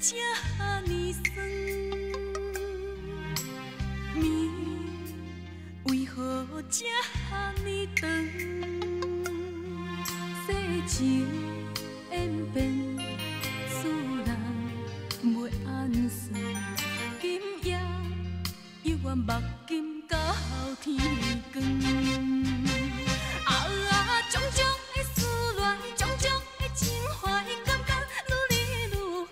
這呢酸？暝為何這呢長？世情演變，使人袂按算。今夜犹原目金到天光。啊，种种的思恋，种种的情怀，感觉愈离愈远。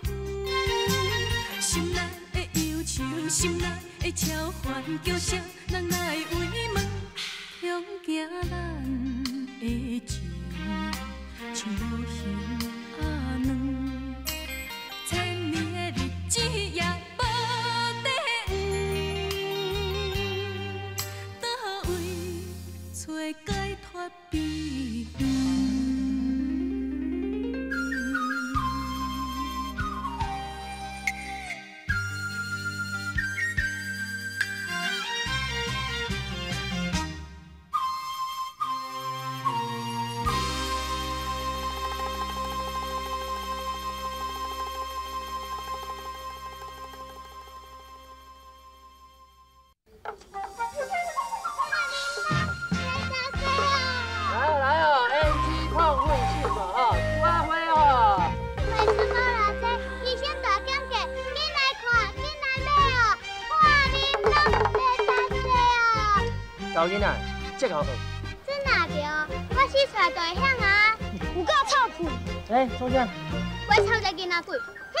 心内的忧愁，心内的超凡，叫啥人来慰问？恐惊咱的情像无形仔软，千年的日子也无底蕴，佗位找解脱悲欢？老囡仔，这个好。这哪对？我试出来就会晓啊。有够臭屁！哎，创啥？我臭这囡仔鬼！哼！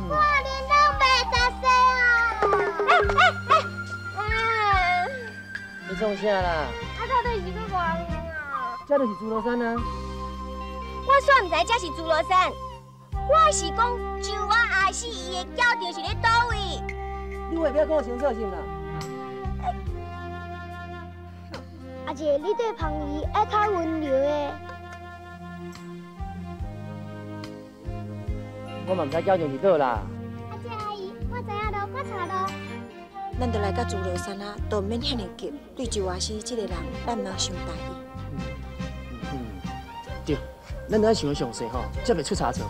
我连拢袂杂细哦！哎哎哎！你创啥啦？啊，到底是搁偌远啊？这就是诸罗山啊。我煞毋知这是诸罗山，我是讲周仔阿四伊的轿场是咧佗位？你话欲讲清楚是毋啦？阿姐，你对芳仪爱较温柔的。我嘛毋知轿场伫佗啦。阿姐阿姨，我知影路，我带路。咱就来到诸罗山啊，都毋免遐尔急。对周阿四这个人，咱毋通伤大意。对，咱得想详细吼，才袂出差错。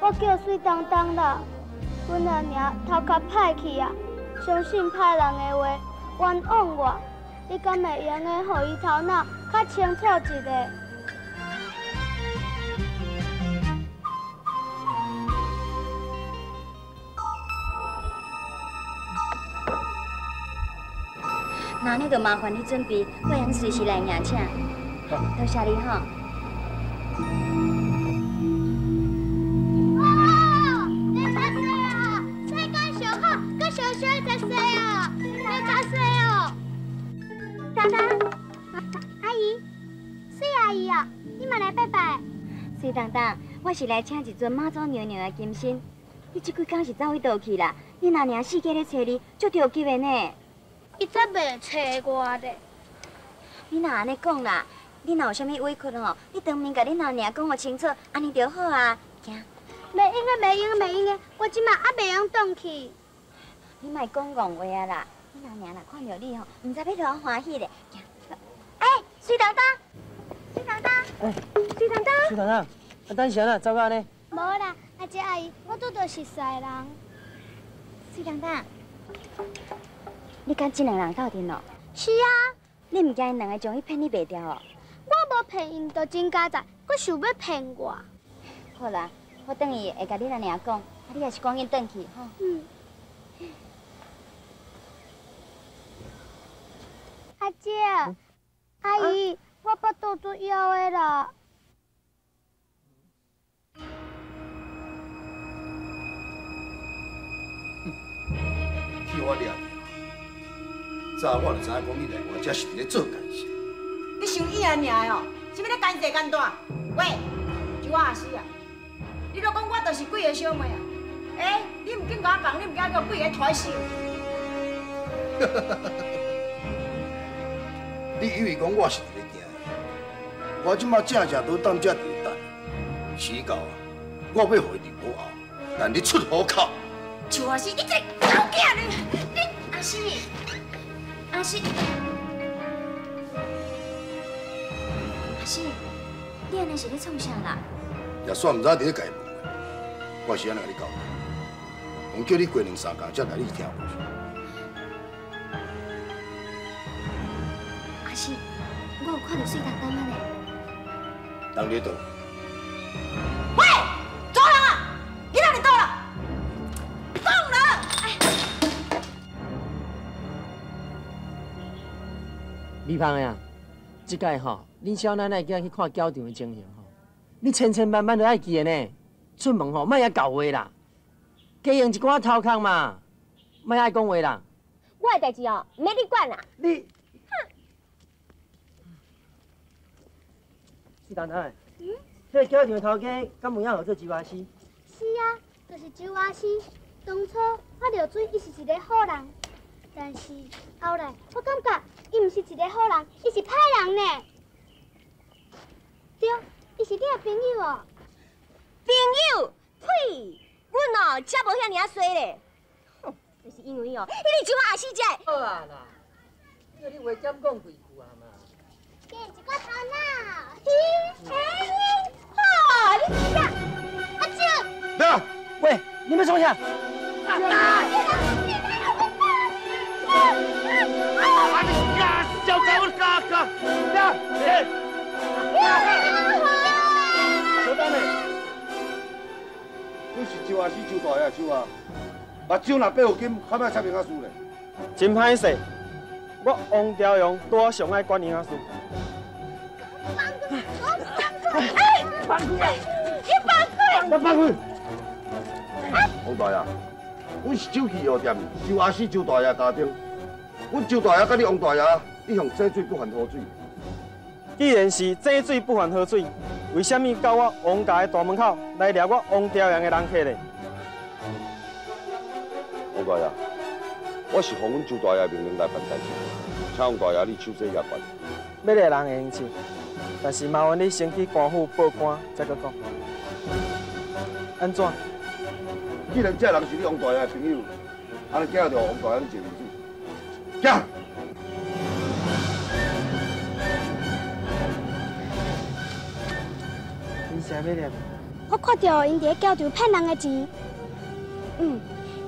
我叫水当当啦，阮阿娘头壳歹去啊，相信歹人的话，冤枉我。你敢会用的，予伊头脑较清楚一下？那呢就麻烦你准备，我会随时来迎请。多谢你吼。水当当，我是来请一尊妈祖娘娘的金身。你这几工是走去佗去啦？恁阿娘四界咧找你，足着急的呢。伊才袂找我咧。你若按呢讲啦，你若有啥物委屈吼，你当面共恁阿娘讲予清楚，按呢就好啊。行。袂用的，袂用的，袂用的，我这马还袂用转去。你莫讲戆话啊啦！恁阿娘若看著你吼，毋知欲偌欢喜咧。行。哎，水当当，水当当，哎，水当当，水当当，啊等啥啦？走到按呢？无啦，阿姐阿姨，我拄著熟似人。水当当，你敢这两人斗阵咯？是啊。你毋惊𪜶两个将你骗你卖掉哦？我无骗𪜶，就真佳哉，阁想欲骗我。好啦，我转去会共恁阿娘讲，啊，你也是赶紧转去吼。嗯。阿姐，阿姨，我腹肚足枵的啦。去我掠著，早我就知影讲你来我这是伫咧做奸事。你伤意尔尔的哦，啥物咧奸细奸大？喂，周阿四啊，你若讲我就是鬼的小妹啊？欸，你毋紧共我讲，你毋惊叫鬼个抬手？你以为讲我是伫咧惊？我这马正正都踮遮伫咧等，时到啊，我欲予伊入虎后，但你出虎口。周阿四，你这个狗囝，你阿四，阿四，阿四，你按呢是咧创啥啦？也算毋知伫咧共伊问话，我是按呢共你交代，讲叫你过两三工才来，你听无？阿四，我有看著水当当啊呢。人伫佗？喂，走人啊！你哪里倒啦？讲啦！李芳的啊，这届吼，恁少奶奶囝去看搅场的情形吼，你千千万万都爱记得呢。出门吼，莫遐厚话啦，加用一寡头壳嘛，莫爱讲话啦。我的代志哦，毋免你管啦。你，是当当。嗯。彼个搅场的头家，敢有影号做周阿四？是啊，就是周阿四。当初我就准伊是一个好人，但是后来我感觉伊毋是一个好人，伊是歹人呢。对，伊是你的朋友哦。朋友？屁！阮哦，才无遐尔仔衰咧。哼，就是因为哦，彼个周阿四才。好啊啦，你你话减讲几句啊嘛。变一个头脑。哎，好，你这阿舅。来，喂，你们创啥？啊！小查某嘎嘎，来，哎，小等下，你是周阿四周大爷手啊？目睭若变有金，较歹插营养师咧。真歹势，我王朝阳拄上爱管营养师。哎，放开！你放开！我放开！王大爷，阮是酒气药店周阿四周大爷家中，阮周大爷佮你王大爷一向井水不犯河水。既然是井水不犯河水，为啥物到我王家的大门口来掠我王朝阳的人客呢？王大爷，我是奉阮周大爷命令来办代志，请王大爷你手洗下办。欲掠人会用手，但是麻烦你先去官府报官，再阁讲。按怎？既然这人是你王大爷的朋友，按呢行就王大爷你坐面子，行。你啥欲掠？我看著𪜶伫咧搅场骗人的钱。嗯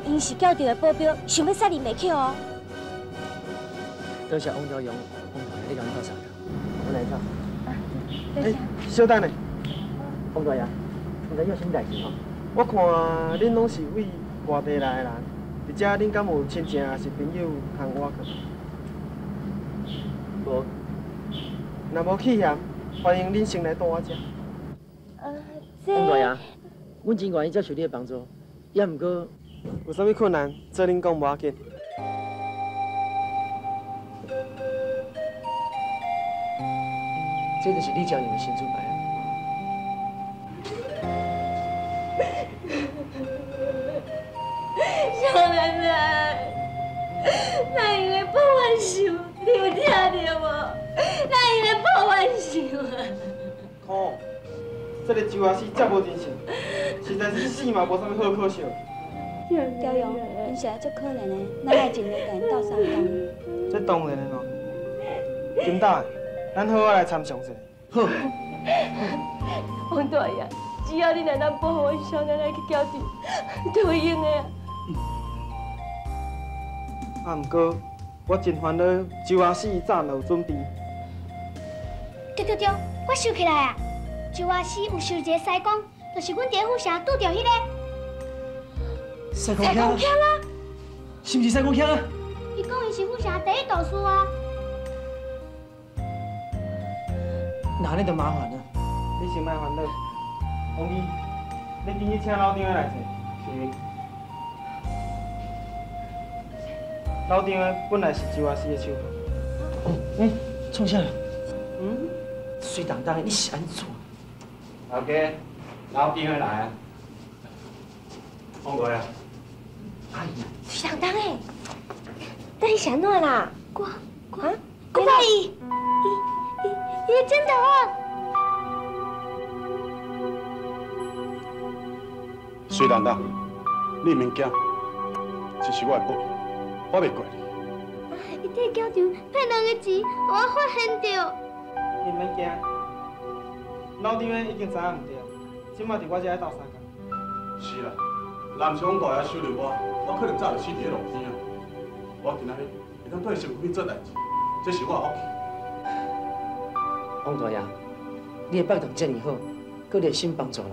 ，𪜶是搅场的保镖，想欲杀你袂去哦。多谢王朝阳，王大爷，你共阮斗相共，我来走。欸，稍等下，王大爷，毋知你有啥物代志吼？我看恁拢是为外地来的人，伫遮恁敢有亲情抑是朋友通我去？无。若无气嫌，欢迎恁先来住我遮。王大爷，阮真愿意接受你的帮助，也毋过有啥物困难，做恁讲无要紧。这就是李朝阳的神主牌啊！少奶奶，那因为报冤仇，你有听著无？那因为报冤仇啊！看，这个周阿四遮无人性，实在是死嘛无啥物好可惜。朝阳，𪜶实在足可怜的，咱爱尽力共𪜶斗相共。这当然的咯，金大，咱好好来参详一下。好。王大爷，只要你若能保护阮少奶奶去搅场，就会用的。啊，毋过我真烦恼，周阿四伊早就有准备。对对对，我想起来啊，周阿四有收一个师公，就是阮伫府城拄著彼个。师公兄啊？是毋是师公兄啊？伊讲伊是府城第一道士啊。那按呢就麻烦了。你先莫烦恼，王姨，你紧去请老张的来坐。是。老张的本来是周阿四的手下。哦，嗯，创啥？嗯？水当当的，你是按怎？老家，老张的来啊。王大爷。哎呀。水当当的，那你是按怎啦？我，我，我伊。伊的枕头啊！水当当，你毋免惊，这是我的报应，我袂怪你。伊替搅场骗人的钱，予我发现著。你毋免惊，老张的已经知影毋对，这马伫我遮斗相共。是啦，若毋是王大爷收留我，我可能早就死伫咧路边啊。我今仔日会当对身躯做代志，这是我的福气。王大爷，你的腹肠这尔好，阁热心帮助人，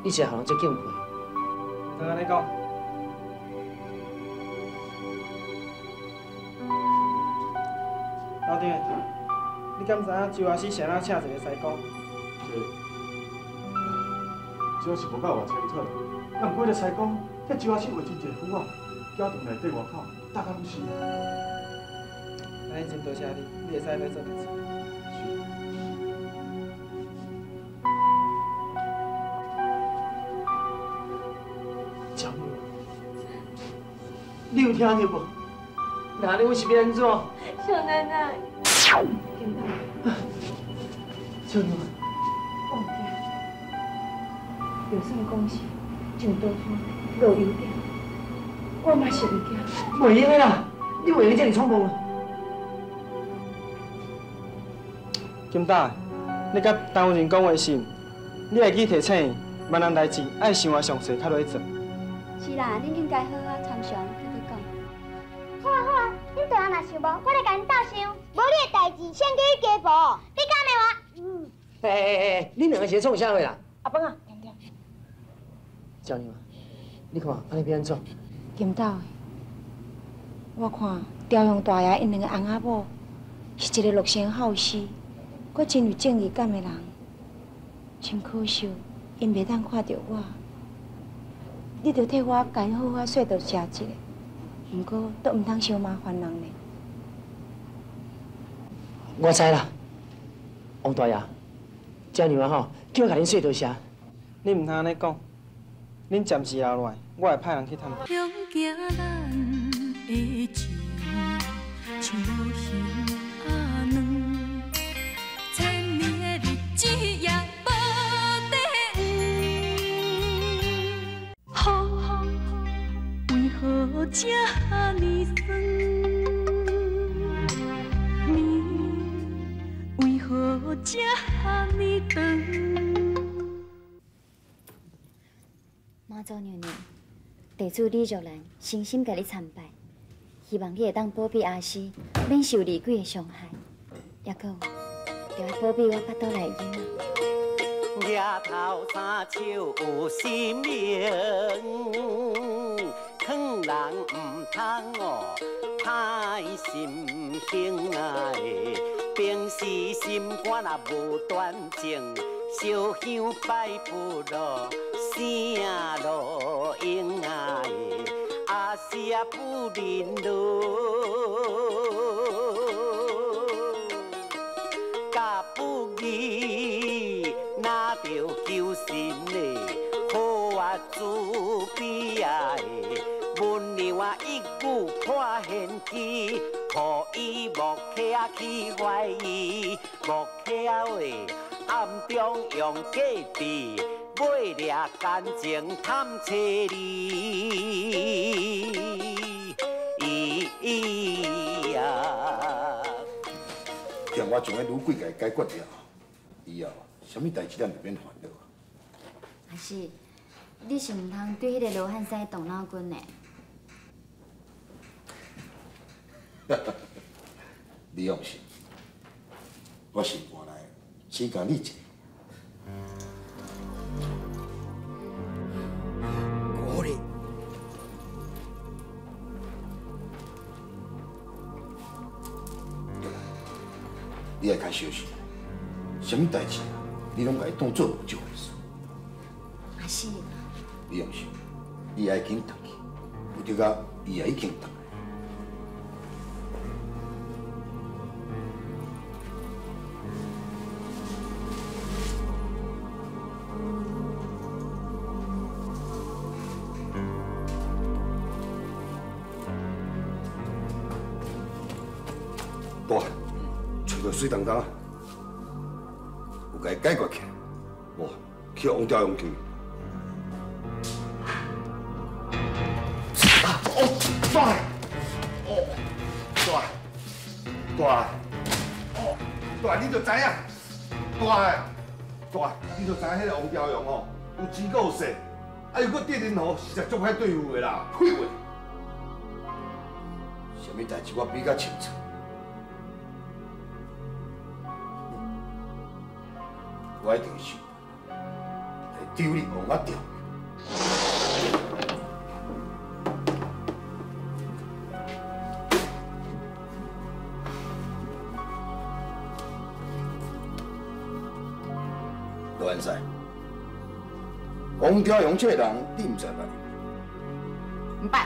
你实在予人足敬佩。毋通按呢讲。老张，你敢知影周阿四啥人请一个师姑？这，这是无够偌清楚。啊，毋过彼个师公替周阿四画真济符啊，搅场内底外口，大家拢是。按呢真多谢你，你会使来做代志。是。娇娘，你有听著无？那呢，阮是欲按怎？少奶奶，金大，少娘，我毋惊。就算讲是上刀山落油点，我嘛是毋惊。袂用的啦，你袂用这尔冲动啊！金大，你佮陈夫人讲话时，你会记提醒伊，万人代志爱想啊详细，较落去做。是啦，恁应该好好参详去去讲。好啊好啊，恁大人若想无，我来共𪜶斗想。无你的代志，谁叫你家婆？你敢骂我？嗯。哎哎哎，恁两个是咧创啥货啦？阿崩啊，娇娘，你看按呢欲按怎？金斗的，我看朝阳大爷𪜶两个翁仔某是一个乐善好施、阁真有正义感的人。真可惜，𪜶袂当看著我。你著替我共𪜶好好说道谢一下，毋过都毋通伤麻烦人呢。我知啦，王大爷，娇娘吼，叫我共恁说多谢。你毋通按呢讲，恁暂时留落来，我会派人去探。向行咱的情，像无形仔软，千年的日子也无底圆。风为何这呢酸？暝为何这呢长？妈祖娘娘，地主李玉兰诚心共你参拜，希望你会当保庇阿诗免受厉鬼的伤害，抑阁有，著爱保庇我腹肚内囡仔。额头三尺有神明，劝人毋通哦歹心行啊！平时心肝若无端正，烧香拜佛咯，啥路用啊？阿是啊不认路，甲不义，若著求神嘞，好啊慈悲啊！文娘啊一语破玄机，予伊莫客去怀疑，莫客话暗中用计智，尾掠感情探找你。啊！像我将彼女鬼共解决了，以后啥物代志咱就免烦恼。阿是，你是毋通对彼个罗汉师动脑筋的。你放心，我心肝内只共你一个。国力。你爱较小心，啥物代志你拢共伊当做无这回事。阿是。你放心，你爱紧转去，有得甲伊也已经转来。大，揣到水当当啊！共伊解决起来？无，去王朝阳去。啊！哦，大！哦，大！大！哦，大！你就知影，大！大！你就知影彼个王朝阳吼，有钱阁有势，啊又阁得人和，实在足歹对付的啦。废话，啥物代志我比较清楚。我一定是来丢你王阿朝。罗安赛，王朝阳这个人，你毋知捌？毋捌，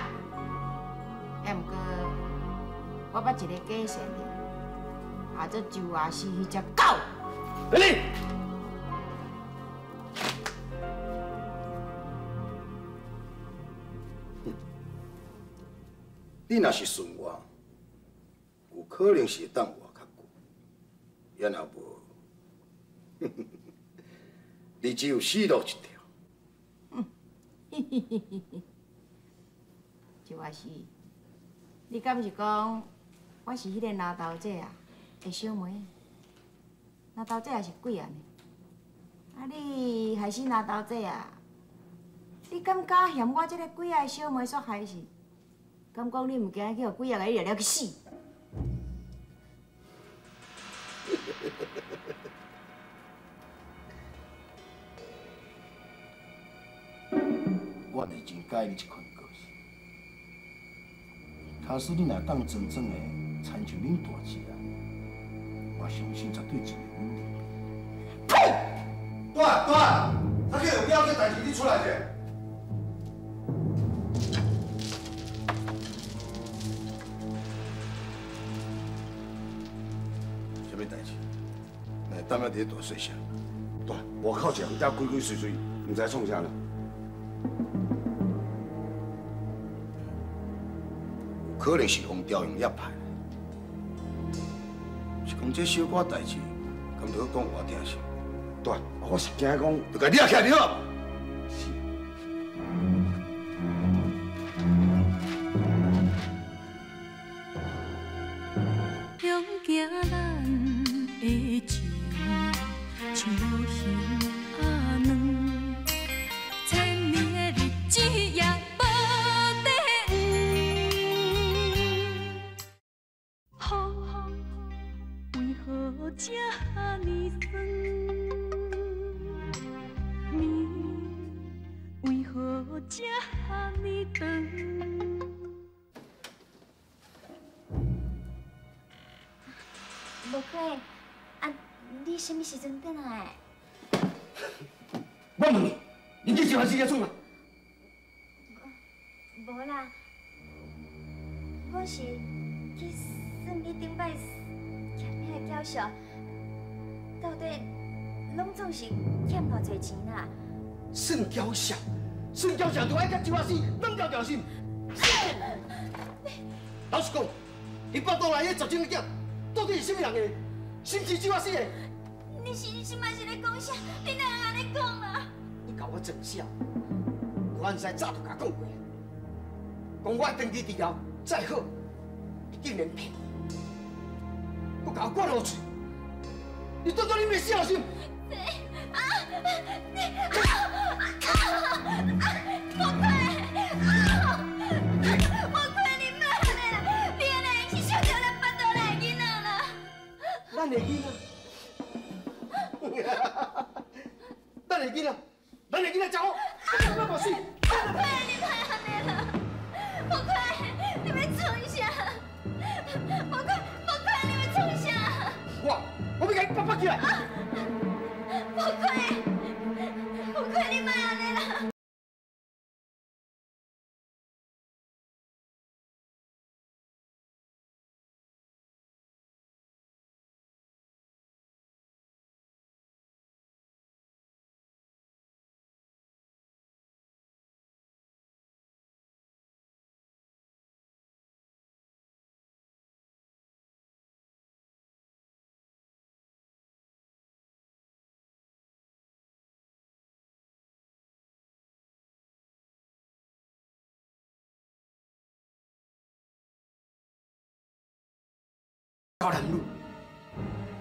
也毋过我捌一个假线的，下做周阿四彼只狗。你。你若是信我，有可能是会当活较久；也若无，你只有死路一条。周阿四，你敢是讲我是彼个拿豆姐啊的小妹？拿豆姐也是鬼啊呢？啊，你害死拿豆姐啊？你敢敢嫌我这个鬼仔的小妹煞害死？敢讲你毋惊去予鬼仔共你掠了去死？我是真喜你这款个性。假使你若当真正的亲像恁大姐啊，我相信绝对真会稳定。呸！大大，他去有必要这代志，你出来者。啥物代志？来，踮遐伫咧大细声。大，外口一人遮鬼鬼祟祟，毋知创啥啦。有可能是王朝阳遐派来，是讲这小可代志，敢著讲我听是？大，我是惊讲，就共掠起来就好。是。向行咱的情，像无形仔软，千年的日子也无底圆。风为何这呢酸？暝为何这呢长？无可能，啊，你啥物时阵转来？我问你，你去上海时创啥？无啦，我是去算你顶摆欠彼个缴数，到底拢总是欠偌济钱啦？算缴数，算缴数，就爱佮周阿四软条条心。老实讲，你腹肚内彼十种个囝，到底是啥物人的？是毋是周阿四的？你是嘛是咧讲啥？你哪会按呢讲啦？你共我装啥？罗安西早就共讲过，讲我长期治疗再好，伊竟然骗，阁共我赶落去。你当作你袂死是？啊！你啊啊啊！无可能！无可能！你莫按呢啦！你按呢是伤著咱腹肚内的囡仔啦！咱的囡仔，咱的囡仔，咱的囡仔真好，咱无死。无可能！你莫按呢啦！无可能！你欲创啥？无可，无可能！你欲创啥？我欲共你拔拔起来！无可能！无可能！你狗男女，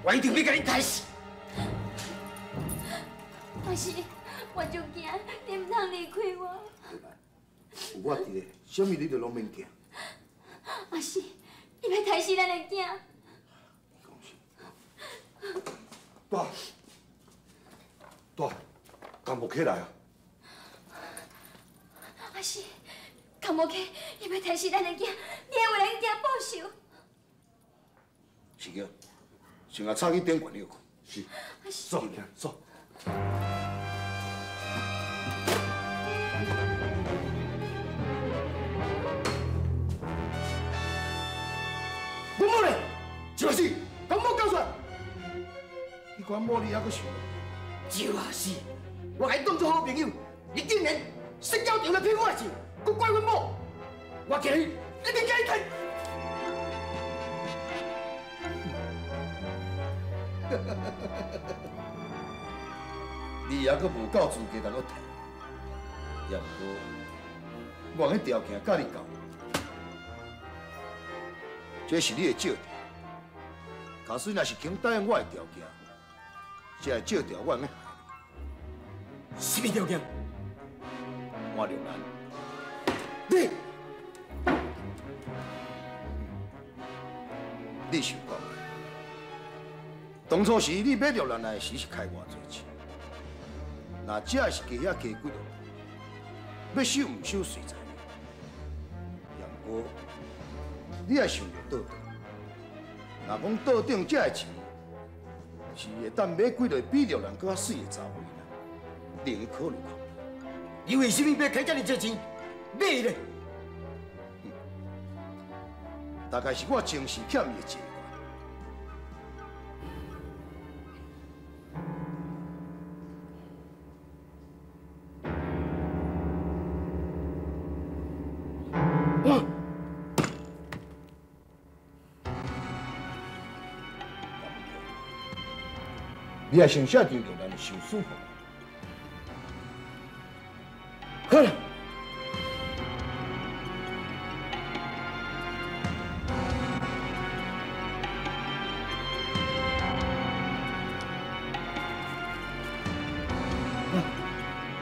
我一定欲共你刣死！阿是，我就惊你毋通离开我。有我伫咧，啥物你就拢免惊。阿是，你欲刣死咱的囝。大，大，敢无起来啊？阿是，敢无起，伊欲刣死咱的囝，你会为咱囝报仇。是叫，先共插去顶悬歇睏。是，走，走。阮某咧，就是，敢某交出来。你管某你还阁想？就是，我共伊当做好朋友，你竟然摔跤场来骗我的钱，阁怪阮某，我今日一定共伊刣。你犹阁无够资格通阁刣，也毋过，我彼条件佮你够，这是你的借条。假使若是肯答应我的条件，这个借条我会害你。什么条件？换玉兰。你，你想讲？当初时你买玉兰来时是开偌济钱？若这是加遐加几落，欲收毋收随在你。也毋过，你爱想著倒转。若讲桌顶这个钱是会当买几落比玉兰阁较媠的查某囡仔，你会考虑看。你为什么欲开遮尔济钱买伊咧？大概是我前世欠伊的债。你也先写张玉兰的收书。好了。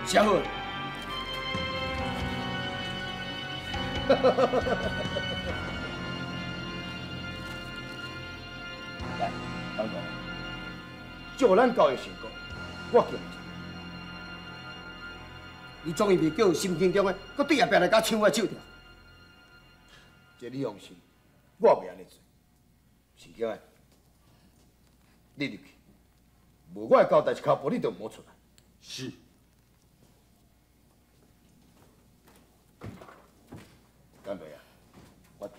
写好。来，党总。照咱交易成功，我敬你。你总伊袂叫心胸中的，阁对后壁来共抢我手条。这你放心，我袂按呢做。是叫的，你入去，无我的交代一跤步，你就毋好出来。是。干杯啊！我。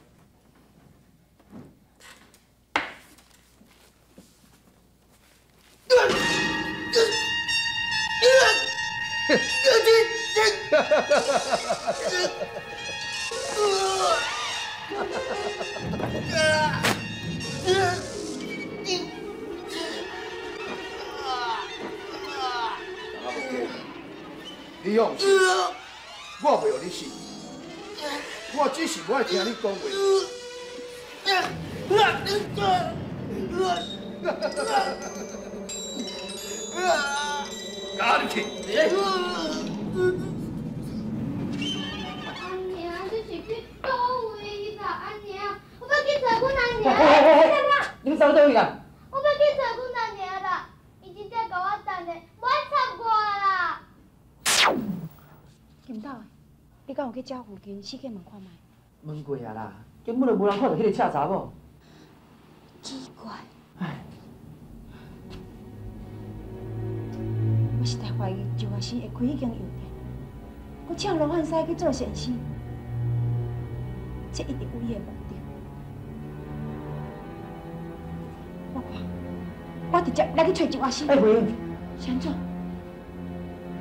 你放心，我袂予你死，我只是无爱听你讲话。加入去！阿娘，你是去佗位啦？阿娘，我欲去找阮阿娘。你欲走佗位啦？我欲去找阮阿娘啦，伊真正共我等的，无爱插我啦。金斗，你敢有去遮附近四界问看觅？问过啊啦，根本就无人看著彼个赤查某。奇怪。唉。我实在怀疑周阿生会开彼间药店，阁请罗汉师去做善事，这一定有伊的目的。我看，我直接来去揣周阿生。哎，慧英。是按怎？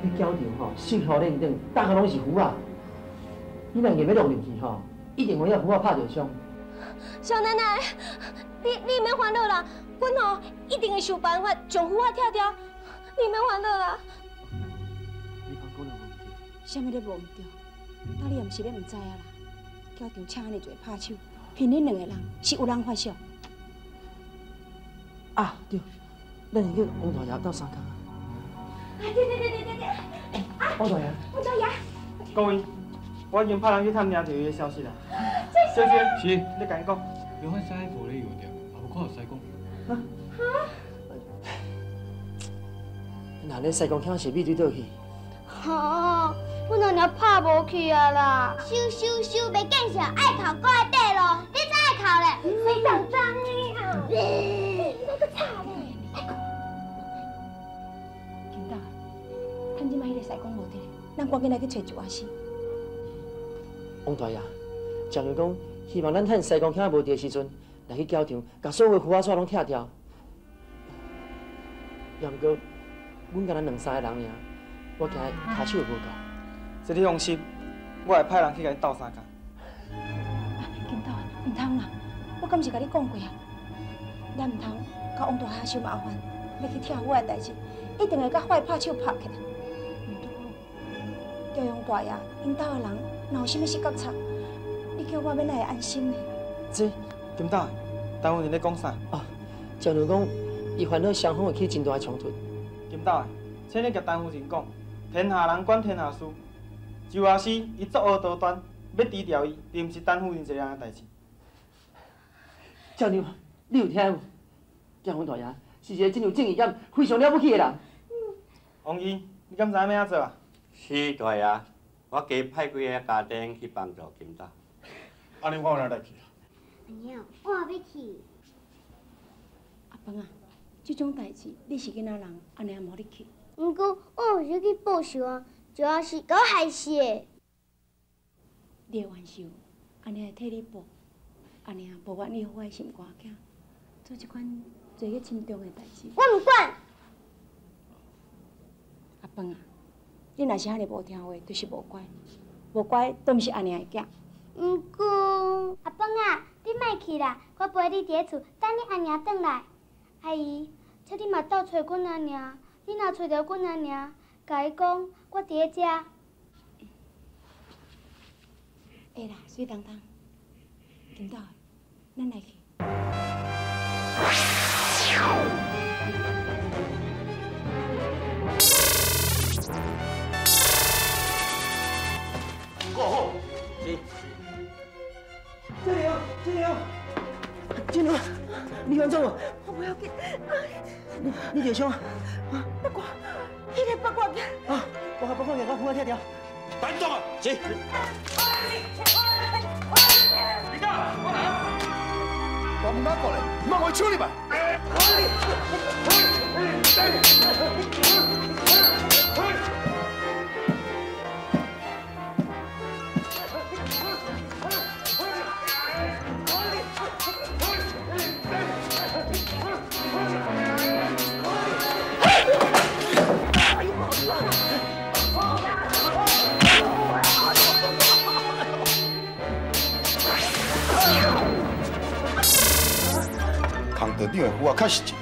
彼搅场吼，四处链顶，逐个拢是符仔。你若硬欲落入去吼，一定予遐符仔拍著伤。少奶奶，你免烦恼啦，阮吼一定会想办法将符仔拆掉。你免烦恼啦。你讲讲了无毋对？啥物咧无毋对？到你也毋是咧毋知啊啦。搅场请按呢济拍手，骗恁两个人是有人发烧。啊，对，咱是叫王大爷斗相共啊。对对对对对对。王大爷。王大爷。各位，我已经派人去探听到伊的消息啦。小姐，是，你共伊讲。刘汉山无咧药店，也无看到西公。哈？那咧西公卿是美对倒去？哈，阮阿娘拍无去啊啦！收收收，袂见笑，爱哭阁爱缀路，你才爱哭咧！水当当的啊！你阁吵咧！金大，趁这摆彼个西公无伫，咱赶紧来去揣周阿师。王大爷，蒋娘讲，希望咱趁西公卿无伫的时阵，来去搅场，共所有符仔纸拢拆掉。也毋过，阮敢若两三个人尔，我惊跤手无够。这你放心，我会派人去共伊斗相共。金大，毋通啦！我敢毋是共你讲过啊？咱毋通共王大侠伤麻烦，欲去拆我的代志，一定会共坏拍手拍起来。毋拄好，朝阳大爷𪜶兜的人若有啥物失觉差，你叫我欲哪会安心呢？这金大，陈夫人咧讲啥？啊，正如讲，伊烦恼双方会起真大的冲突。金大，请你共陈夫人讲，天下人管天下事。周阿师伊作恶多端，欲除掉伊，并毋是陈夫人一个人的代志。赵娘，你有听无？朝阳大爷是一个真有正义感、非常了不起的人。王姨，你敢知影欲按怎做啊？是大爷，我加派几个家丁去帮助金大。按呢，我有哪来去啊？阿娘，我也欲去。阿饭啊，这种代志你是囡仔人，按呢也无你去。毋过我有想去报仇啊，就要是共我害死的。你的冤仇，按呢会替你报，按呢无愿意予我的心肝囝做这款罪业深重的代志。我毋管。阿饭啊，你若是按呢无听话，就是无乖，无乖都毋是阿娘的囝。毋过，阿饭啊，你莫去啦，我陪你伫咧厝等你阿娘转来。阿姨，请你嘛斗揣阮阿娘，你若揣著阮阿娘，共伊讲我伫咧遮。会啦，水当当，金豆，咱来去。过好，是。这里哦，这里哦，金牛，你安怎无？我不要紧。你受伤啊？八卦，彼个八卦镜。啊，我八卦镜，我扶我拆掉。等等啊！是。李大，我来。大门口过来，莫我手你吧。空道长的符仔确实真，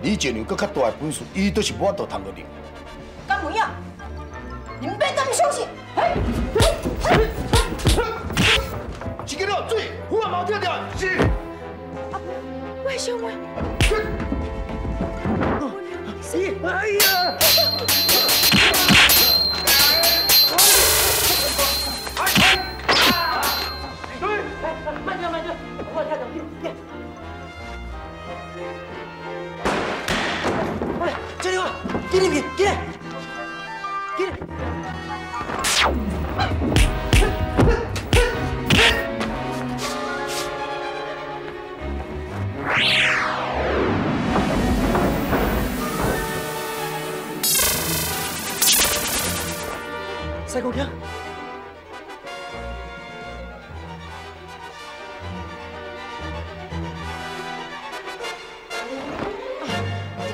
李静娘阁较大的本事，伊就是无法度通个领。敢有影？你们别这么相信！一个了水，符仔嘛拆掉，是。阿婆，我小妹。是，哎呀！慢点，慢点，我太着急。哎，这里话，进入去，进来，进来。西公卿。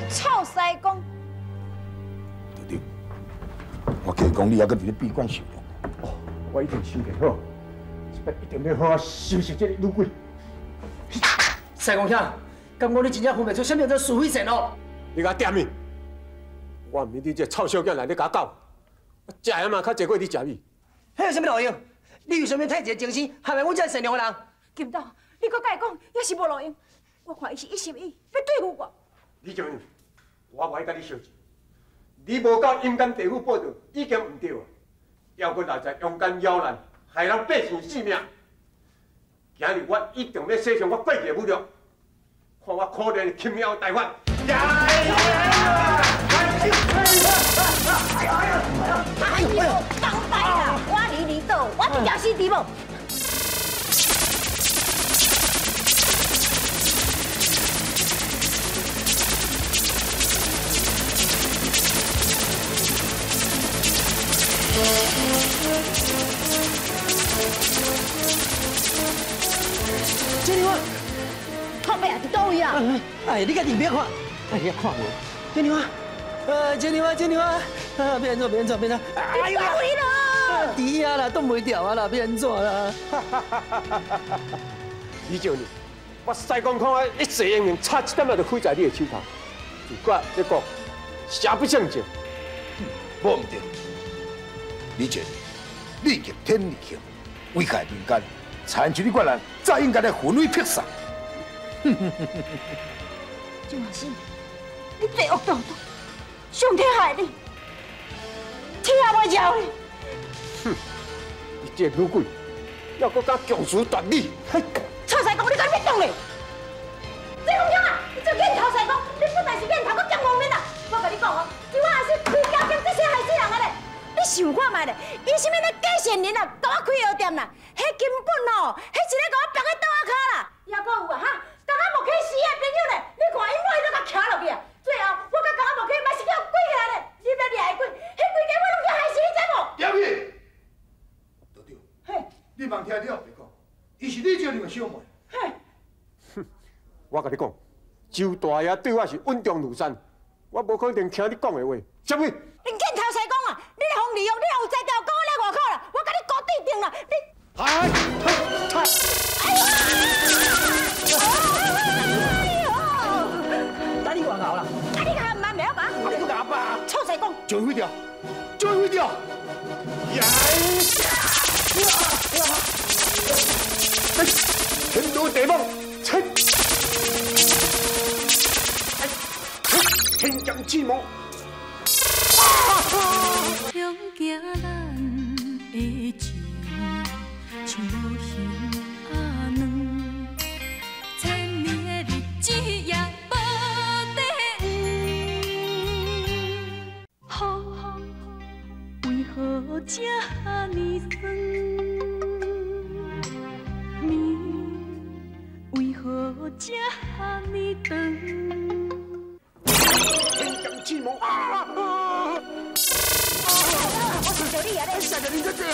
臭西公！道长，我加讲你还阁伫咧闭关修炼。哦，我一定想计好，这摆一定欲好好收拾这个女鬼。西公兄，敢讲你真正分袂出啥物叫做是非善恶？你共我点伊！我毋是你这臭小囝来，你共我教。我食盐嘛较济过你食米。彼有啥物路用？你为啥物替一个精神陷害阮这善良的人？金豆，你阁共伊讲，也是无路用。我看伊是一心一意欲对付我。李将军，我无爱佮你相争，你无到阴间地府报到，已经毋对啊！犹阁留在阳间扰乱，害人百姓性命。今日我一定欲使上我过去的武力，看我苦练的擒妖大法。哎呦，当摆啦！我离离倒，我伫惊死伫无？这里我，靠背啊，伫佗位啊？哎，你家己别看，哎，你看无？这里我，这里我，这里我，啊，别安怎，别安怎，别安怎，哎呦，啦！伫遐啦，挡袂牢啊啦，别安怎啦？李少年，我西公看我一世英名，差一点仔就毁在你的手头。自怪你讲，邪不胜正。无毋对，李健，你逆天而行，危害民间，亲像你款人，早应该来魂飞魄散。周阿信，你罪恶多多，上天害你，天也袂饶你。哼，你这个女鬼，犹阁敢强词夺理！嘿，臭西公，你敢欲动咧？这公兄啊，你这见头西公，你不但是见头，阁兼蒙面啊！我共你讲哦，周阿信开交警，这些害死人啊咧！你想看觅咧？伊啥物咧假善人啊，共我开药店啦？彼根本哦，彼一个共我绑喺桌仔跤啦！犹阁有啊哈，刚刚无去死的朋友咧，你看伊每都共徛落去啊！最后我佮刚刚无去嘛是叫鬼起来咧，你欲掠伊鬼，彼规家我拢叫害死，你知无？点去？道长，嘿，你茫听了白讲，伊是你招你的小妹。嘿，哼，我共你讲，周大爷对我是稳重如山，我无可能听你讲的话，啥物？你见头西讲啊！你来封利用，你若有才调，讲我来外口啦，我共你高对定啦！你，哎，哎呦！等你外口啦！啊，你较慢袂晓讲？你阁哑巴！臭西讲！将伊毁掉，将伊毁掉！呀！天罗地网，切！天降之魔！向行咱的情，像无形仔软，千年的日子也无底黄。雨为何这呢酸？暝为何这呢长？天降之魔！啊！我想着你啊咧！吓着你这济啦！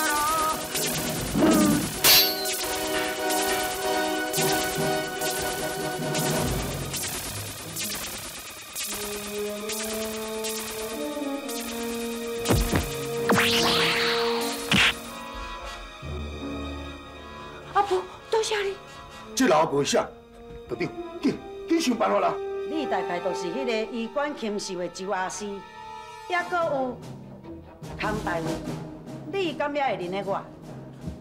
阿婆，多谢你。这老无啥，道长，紧紧想办法啦！你大概就是彼个衣冠禽兽的周阿师，犹阁有康大夫，你敢也会认得我？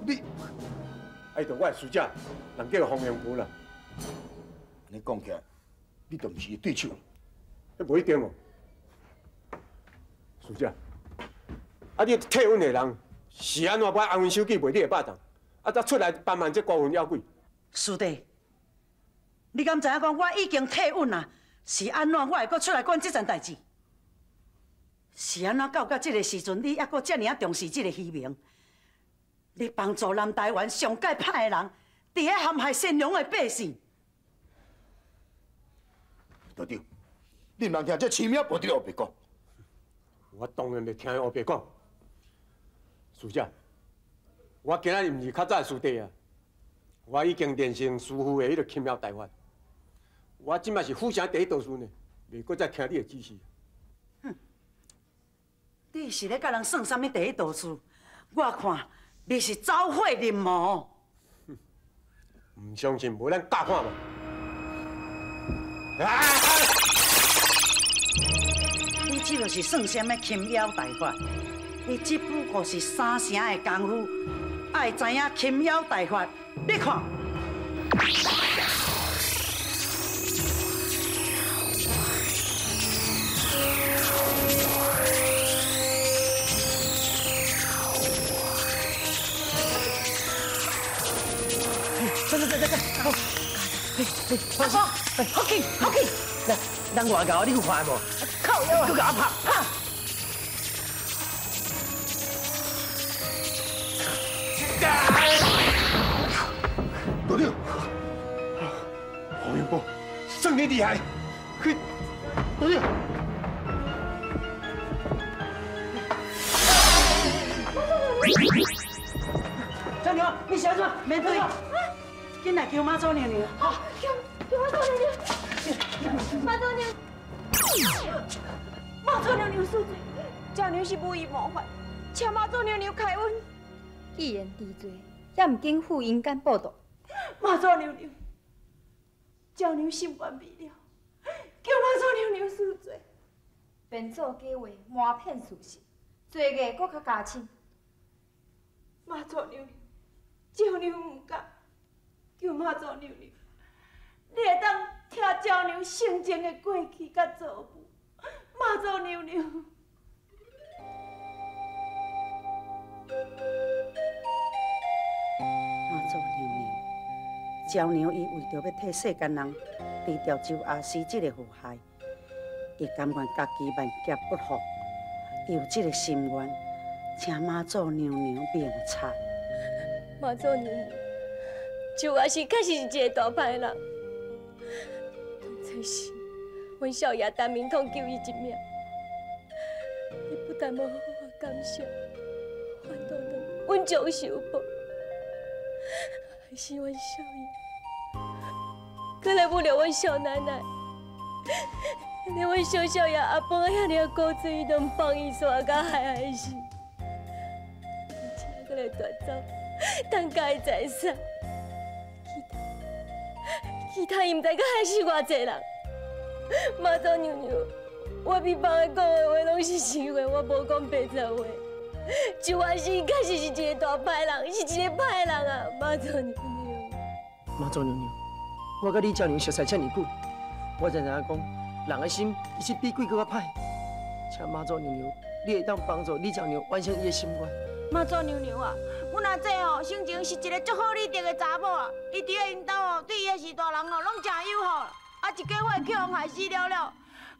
你，哎，就我的师姐，人叫方荣福啦。你讲起来，你就毋是伊对手。彼无一定哦。师姐，啊，你替阮的人是按怎摆安分守己，袂你的巴掌，啊，才出来帮忙这孤魂野鬼？师弟，你敢知影讲我已经退隐啊？是按怎我会阁出来管这件代志？是按怎到到这个时阵，你犹阁遮尔仔重视这个虚名？你帮助南台湾上界歹的人，伫咧陷害善良的百姓。道长，你毋通听这痴命婆伫咧乌白讲。我当然袂听伊乌白讲。师姐，我今仔日毋是较早的师弟啊，我已经练成师父的彼个擒妖大法。我这摆是府城第一道士呢，袂阁再听你的指示。哼，你是咧佮人算啥物第一道士？我看你是走火入魔。毋相信，无咱教看嘛。你这就是算啥物擒妖大法？你只不过是三成的功夫，爱知影擒妖大法？你看。来来，好，阿婆，好紧好紧，来，人外高，你有看无？靠腰啊！阁共我拍拍！道长，胡永波，算你厉害，去，道长。张娘，你是按怎？免对，紧来求妈祖娘娘。好，求求妈祖娘娘。妈祖娘，妈祖娘娘恕罪，赵娘是无意冒犯，请妈祖娘娘开恩。既然治罪，也毋紧赴阴间报道。妈祖娘娘，赵娘心愿未了，求妈祖娘娘恕罪。编造假话，瞒骗事实，罪恶阁较加深。妈祖娘娘，赵娘毋敢，求妈祖娘娘，你会当听赵娘生前的过去佮做无？妈祖娘娘。妈祖娘娘，赵娘伊为著欲替世间人除掉周阿师这个祸害，伊甘愿家己万劫不复，伊有这个心愿。请妈祖娘娘明察。妈祖娘娘，周阿师确实是一个大歹人。当初时，阮少爷陈明统救伊一命，伊不但无好好感谢，反倒当阮将受报，害死阮少爷，阁来侮辱阮少奶奶。连阮小少爷阿婆遐尔古锥，伊都毋放伊煞，共害害死。阁来夺走陈家的财产，其他伊毋知阁害死偌济人。妈祖娘娘，我比别个讲的话拢是实话，我无讲白杂话。周阿师确实是一个大歹人，是一个歹人啊！妈祖娘娘，妈祖娘娘，我佮李娇娘熟似遮尔久，我才知影讲，人的心其实比鬼阁较歹。请妈祖娘娘，你会当帮助李娇娘完成伊的心愿。妈祖娘娘啊，阮阿姐吼生前是一个足好理得的查某啊，伊伫咧𪜶兜哦，对伊的序大人哦拢诚友好。啊，一家伙去予害死了了，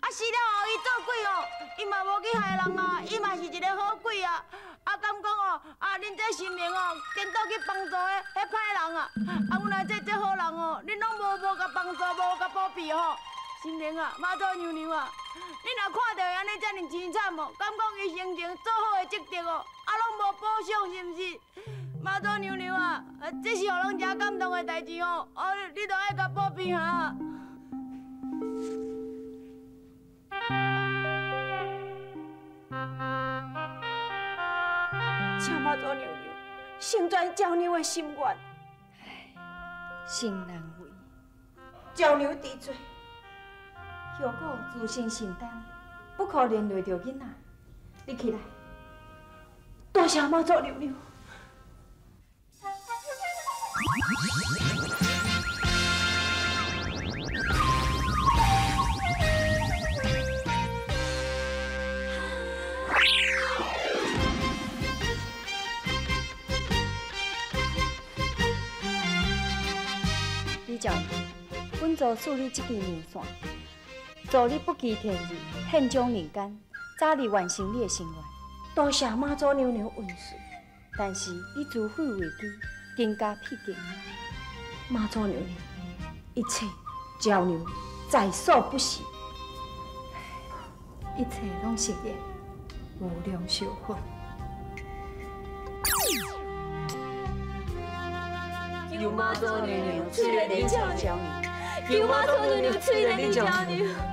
啊死了后伊做鬼哦，伊嘛无去害人啊，伊嘛是一个好鬼啊。啊，敢讲哦，啊恁这神明哦，颠倒去帮助彼歹人啊。啊，阮阿姐这好人哦，恁拢无共帮助，无共保庇吼。神明啊，妈祖娘娘啊，你若看著伊按呢遮尔凄惨哦，敢讲伊生前做好的积德哦，啊拢无补偿是毋是？妈祖娘娘啊，这是予人诚感动的代志哦，哦，你著爱共保庇哈。请妈祖娘娘成全赵娘的心愿。心难为，赵娘治罪。后果自行承担，不可连累著囡仔。你起来。多谢妈祖娘娘。李教，本座赐你这支娘线。助你不欺天日，献将人间，早日完成你的心愿。多谢妈祖娘娘恩赐，但是你自废为基，更加撇洁。妈祖娘娘，一切赵娘在所不惜，一切拢是缘，无量寿佛。求妈祖娘娘垂怜你赵娘，求妈祖娘娘垂怜你赵娘。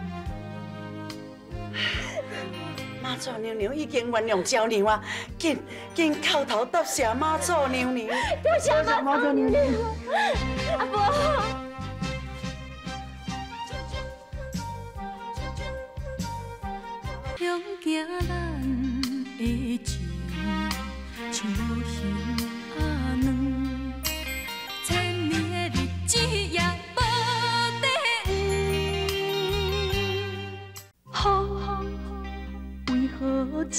妈祖娘娘已经原谅赵娘啊，紧紧叩头答谢妈祖娘娘。多谢妈祖娘娘。阿婆。向行咱的情，像无形仔软，千年的日子也无底圆。雨为何这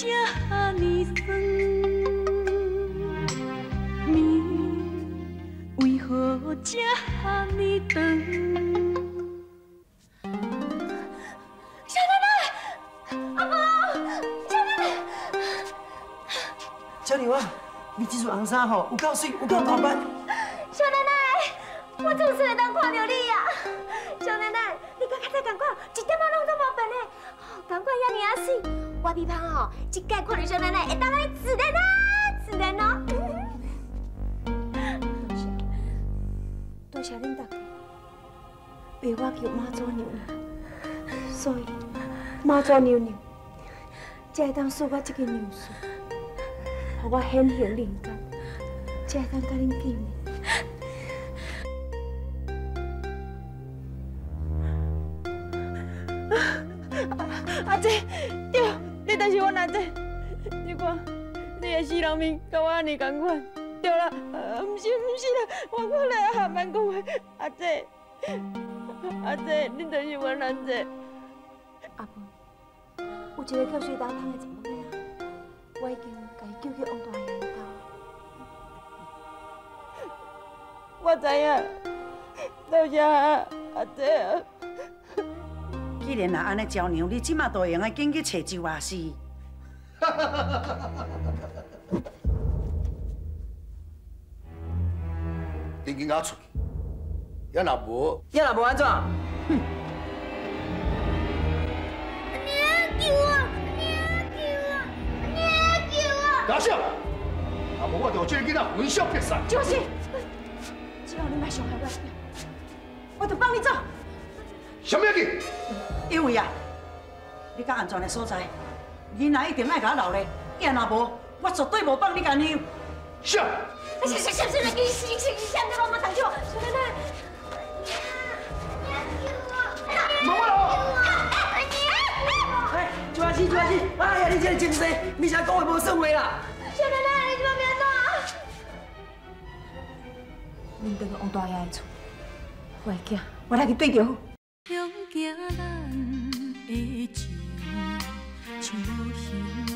呢酸？暝为何这你這束紅衫吼，有夠媠，有夠大牌。少奶奶，我總算會當看著你啊！少奶奶，你佮較早仝款，一點仔攏總無變的，仝款遐爾仔媠。我美芳吼，這擺看著少奶奶會當按呢自然啊，自然哦。多謝，多謝恁大家為我求媽祖娘娘，所以媽祖娘娘才會當賜我這個娘婿，予我顯現人間，才會當佮恁見面。阿姐，對，你就是阮阿姐。你看，你的死人面佮我按呢仝款，對啦，毋是毋是啦，我看來下慢講話。阿姐，阿姐，你就是阮阿姐。阿文，有一个叫水当当的查某囡仔，我已經共伊救去王大爺𪜶兜。我知影，多謝阿姐。既然若按呢，招娘，你這馬就會用得緊去揣周阿四。紧紧共我出去，也若无，也若无按怎？哼！娘救我！娘救我！娘救我！大声！若无我就这个囡仔魂消魄散。就是，只要你莫伤害我的囝，我就放你走。啥物去？因为啊，你较安全的所在，囡仔一定爱共我留咧。也若无，我绝对无放你共溜。啥？啥啥啥啥？你是是啥？你拢无动手？少奶奶，娘救我！无我咯！哎，周阿四，周阿四，哎呀，你这个精神，你啥讲话无算话啦？少奶奶，你这摆欲按怎？恁转去王大爷的厝，我的囝，我来去对著好。向行咱的情，像无形。